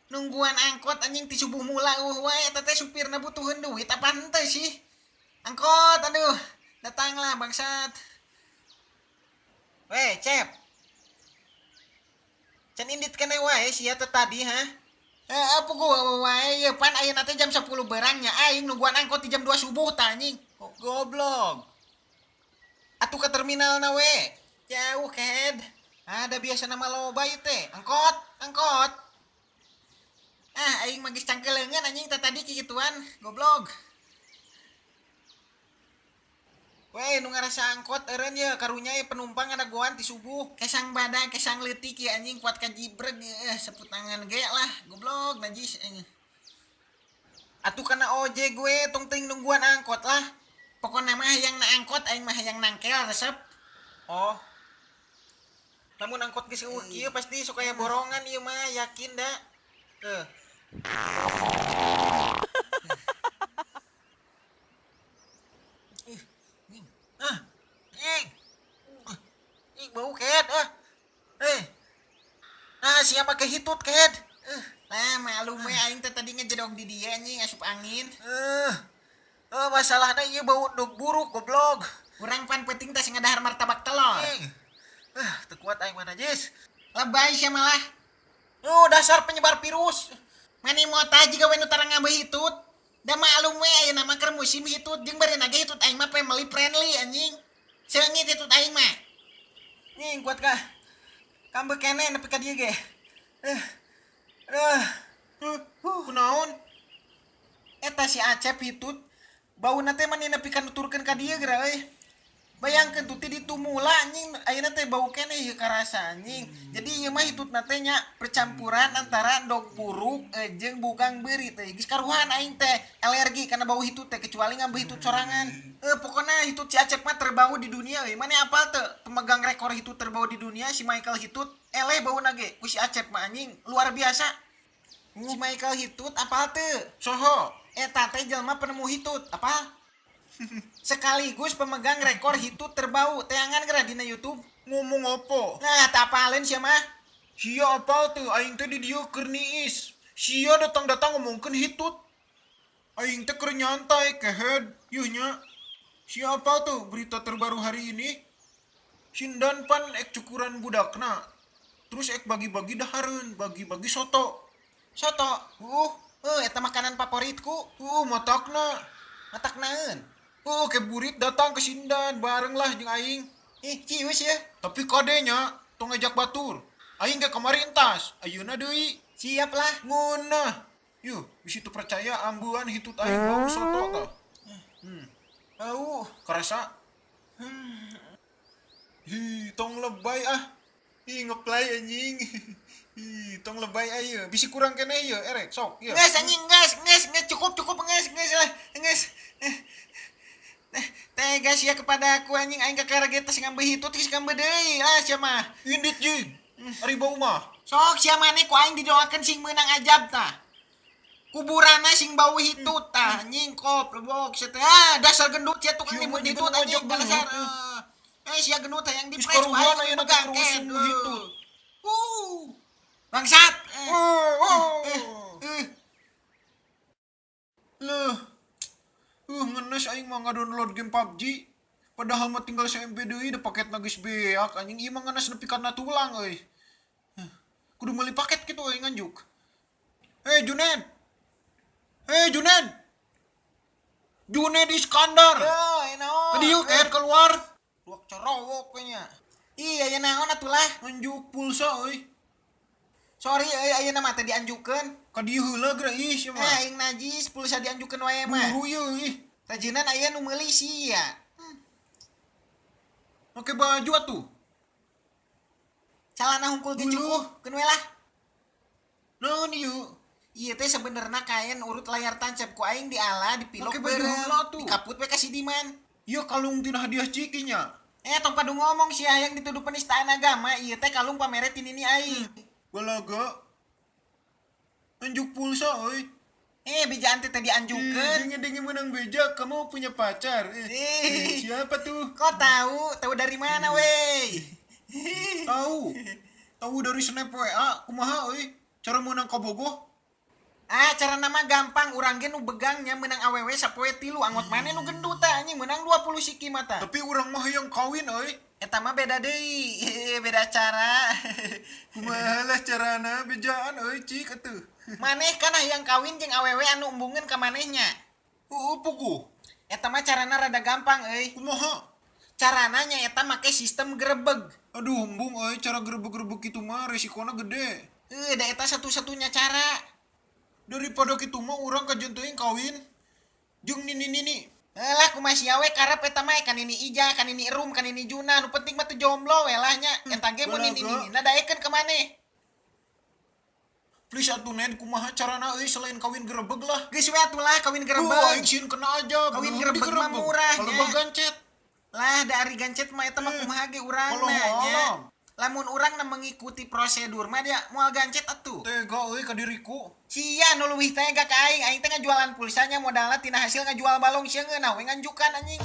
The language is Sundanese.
Nungguan angkot anjing ti subuh mula euweuh wae eta teh supirna butuheun duit apa henteu sih? Angkot aduh, datanglah bangsat. Weh, Cep. Can indit keneh wae sia teh tadi, ha? Heeh, puguh wae ieu pan ayeuna teh jam 10 beurang nya aing nungguan angkot di jam 2 subuh tah anjing. Oh, goblok. Atuh ka terminalna we. Jauh kehed. Ada biasa nama loba ieu teh. Angkot, angkot. Ah, aing mah geus cangkeleungeun anjing teh tadi kikituan, goblok. Weh, nu ngarasa angkot eureun ye karunya ye penumpang ada goan ti subuh. Kesang badag, kesang leutik ye anjing kuat kajibreg seput tangan ge lah, goblok najis anjing. Atuh kana ojek gue tong teuing nungguan angkot lah. Pokona mah hayang na angkot aing mah hayang nangkel resep. Oh. Lamun angkot geus eueuh kieu pasti sok aya borongan ieu mah yakin da. Teuh. Ah, ih. Ih, bau kehed ah. Eh. Nah, sia make hitut kehed. Lah maklum we aing teh tadi ngejedog di dieu anjing asup angin. Masalahna ieu bau dog buruk goblok. Urang pan penting teh ngadahar martabak telur. Teu kuat aing mah najis. Lebay sia malah. Oh, dasar penyebar virus. Mani mota jiga we nu tara ngambe hitut. Da maklum we ayeuna mah keur musim hitut jeung barina ge hitut aing mah family friendly anjing. Seungit hitut aing mah. Nying kuat kah? Kambe keneh nepi ka dieu ge. Kunaon? Eta si Acep hitut bauna teh mani nepi ka nuturkeun ka dieu geura euy. Bayangkeun tuh ti ditu mula anjing ayeuna teh bau keneh ieu karasa anjing. Jadi ieu mah hitutna teh nya percampuran antara dog buruk jeung bugang beurit teh. Geus karuhan aing teh alergi kana bau hitut teh kecuali ngambe hitut sorangan. Pokona hitut si Acep mah terbau di dunia euy. Mane apal teu pemegang rekor hitut terbau di dunia si Michael Hitut eleh bauna ge ku si Acep mah anjing luar biasa. Si Michael Hitut apal teu? Saha? Eta teh jelema penemu hitut, apal? Sekaligus pemegang rekor hitut terbau teangan geura dina YouTube. Ngomong apa? Nah, tak apaleun sia mah. Sia apal teu aing teh di dieu keur niis. Sia datang-datang ngomongkeun hitut. Aing teh keur nyantai kehed, yeuh nya. Sia apal tuh berita terbaru hari ini? Sindan pan ek cukuran budakna. Terus ek bagi-bagi dahareun, bagi-bagi soto. Soto? Eta makanan favoritku. Matakna. Matak naeun? Keburit datang ke Sindan bareng lah jeung aing. Ih, cius ya. Tapi kadenya tong ngajak batur. Aing ge kamari entas, ayeuna deui. Siap lah. Ngeunah. Yuh, bisi teu percaya ambuan hitut aing bau soto tah. Bau. Karasa. Hi, tong lebay ah. Ih, ngeplay anjing. Ih, tong lebay ayeuna. Bisi kurang keneh ieu, erek sok ieu. Geus anjing, geus, geus, geus cukup, cukup geus, geus lah, geus. Tega sia kepada aku anjing aing kakara ge tos ngambe hitut geus ngambe deui lah sia mah. Indit jing. Ari bau mah. Sok sia maneh ku aing didoakeun sing meunang ajab tah. Kuburanna sing bau hitut tah anjing kop lebok sia teh. Ah, dasar gendut sia tukang Sia nimbun mah hitut juga anjing ngajak dasar. gendut. Sia gendut hayang Geus dipres ku karuhan aing ayeuna teh pegang kerusun kehed. hitut. Bangsat. Leuh. Ngenes aing mah ngadownload game PUBG. Padahal mah tinggal se-MB deui da paketna geus beak anjing ieu mah ngenes nepi kana tulang euy. Kudu meuli paket kitu euy nganjuk. Hei Juned. Hei Juned. Juned Iskandar. Yo, naon? Tadi yuk kehed keluar. Luak corowok we nya. Ih, aya naon atuh lah. Nganjuk pulsa euy. Sorry euy ayeuna mah teh dianjukeun. Ka dieu heula geura ih sia mah. Aing najis pulsa dianjukeun wae mah. Buru ieu ih. Rajinan aya nu meuli sia. Make baju atuh. Calana hungkul ge Bulu. cukup, keun we lah. Naon ieu? Ieu teh sebenerna kain urut layar tancap ku aing diala dipilok Make baju beureum. heula atuh. Dikaput we ka si Diman. Ieu kalung tina hadiah Ciki nya. Tong padu ngomong sia hayang dituduh penistaan agama, ieu teh kalung pamere ti nini aing. Balaga. Anjuk pulsa euy. Bejaan teh teh dianjukeun. Dengi-dengi menang beja, kamu punya pacar. Siapa tuh? Kok tahu? Tahu dari mana, wey? Tahu. Tahu dari snap WA, kumaha euy? Cara meunang kabogoh? Ah, carana mah gampang, urang ge nu begangnya menang awewe sapoe 3, angot maneh nu gendut tah anjing menang 20 siki mah tah. Tapi urang mah hayang kawin euy. Eta mah beda deui, beda cara. Kumaha lah carana bejaan euy cik atuh. Maneh kan hayang kawin jeung awewe anu embungeun ka manehnya. Heueuh puguh. Eta mah carana rada gampang euy. Kumaha? Carana nya eta make sistem grebeg. Aduh embung euy cara grebeg-grebeg kitu mah resikona gede. Heuh, da eta satu-satunya cara. Daripada kitu mah urang kajeun teuing kawin jeung nini-nini. Lah kumaha sia we karep eta mah ka nini Ija, ka nini Rum, ka nini Juna, nu penting mah teu jomblo we lah nya. Eta ge mun Balaga. nini-ninina daekeun ka maneh. Please atuh Ned, kumaha carana euy selain kawin gerebeg lah. Geus we atuh lah kawin Duh, gerebeg. aing sieun kena aja. Kawin Belum gerebeg mah digerebeg. murah, Kalau nya. bah gancet. Lah da ari gancet mah eta mah kumaha ge urang Walau nya. alam. Lamun urang na mengikuti prosedur mah dia moal gancet atuh. Tega euy ka diriku. Sia nu leuwih tega ka aing, aing teh ngajualan pulsanya modalna tina hasil ngajual balong sia ngeunah we nganjukan anjing.